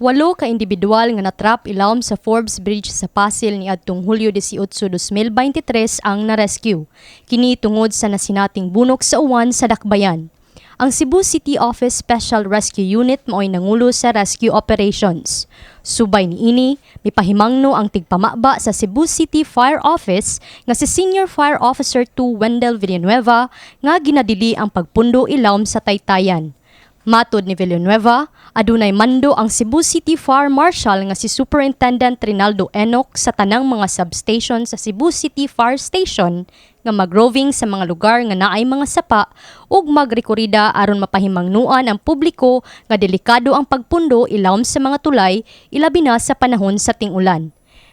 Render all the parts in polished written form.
Walo ka individual nga natrap ilawom sa Forbes Bridge sa Pasil niadtong Hulyo 18, 2023 ang na-rescue. Kini tungod sa nasinating bunok sa uwan sa Dakbayan. Ang Cebu City Office Special Rescue Unit mao'y nangulo sa rescue operations. Subay niini, mipahimangno ang tigpamaba sa Cebu City Fire Office nga si Senior Fire Officer 2 Wendell Villanueva nga ginadili ang pagpundo ilawom sa taytayan. Matod ni Villanueva, adunay mando ang Cebu City Fire Marshal nga si Superintendent Rinaldo Enoch sa tanang mga substation sa Cebu City Fire Station nga magroving sa mga lugar nga naay mga sapa ug magrekorida aron mapahimangnuan ang publiko nga delikado ang pagpundo ilawom sa mga tulay, ilabi na sa panahon sa ting-ulan.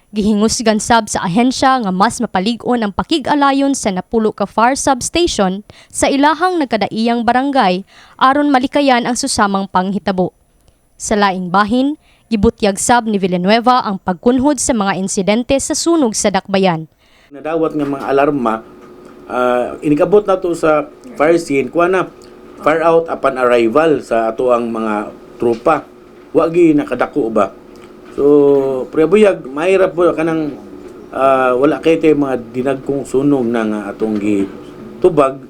Gihingusgan sab sa ahensya nga mas mapalig-on ang pakig-alayon sa 10 ka fire substation sa ilahang nagkadaiyang barangay aron malikayan ang susamang panghitabo. Sa laing bahin, gibutyag sab ni Villanueva ang pagkunhod sa mga insidente sa sunog sa Dakbayan. Nadawat nga mga alarma, inikabot na to sa fire scene, kuha na, fire out upon arrival sa ato ang mga tropa. Wagi nakadako ba. So, pre buyag, mahirap po kanang wala kay tay mga dinagkong sunog na nga atong gitubag.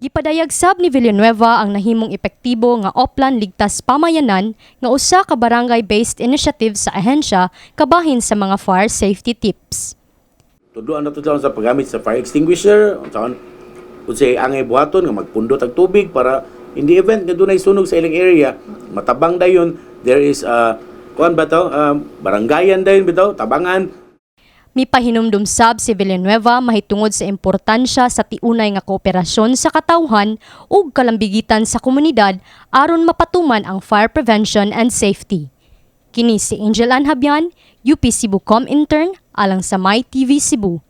Gipadayag sab ni Villanueva ang nahimong epektibo nga Oplan Ligtas Pamayanan nga usa ka barangay-based initiative sa ahensya kabahin sa mga fire safety tips. Tuduan na to sa paggamit sa fire extinguisher, unsaon unsay angay buhaton nga magpundo tag tubig para in the event nga dunay sunog sa ilang area, matabang dayon. There is a kuan ba to, baranggayan dayon bitaw, tabangan. Mipahinumdum sab si Villanueva mahitungod sa importansya sa tiunay nga kooperasyon sa katawhan ug kalambigitan sa komunidad aron mapatuman ang fire prevention and safety. Kini si Angel Ann Habian, UP Cebu Com intern, alang sa My TV Cebu.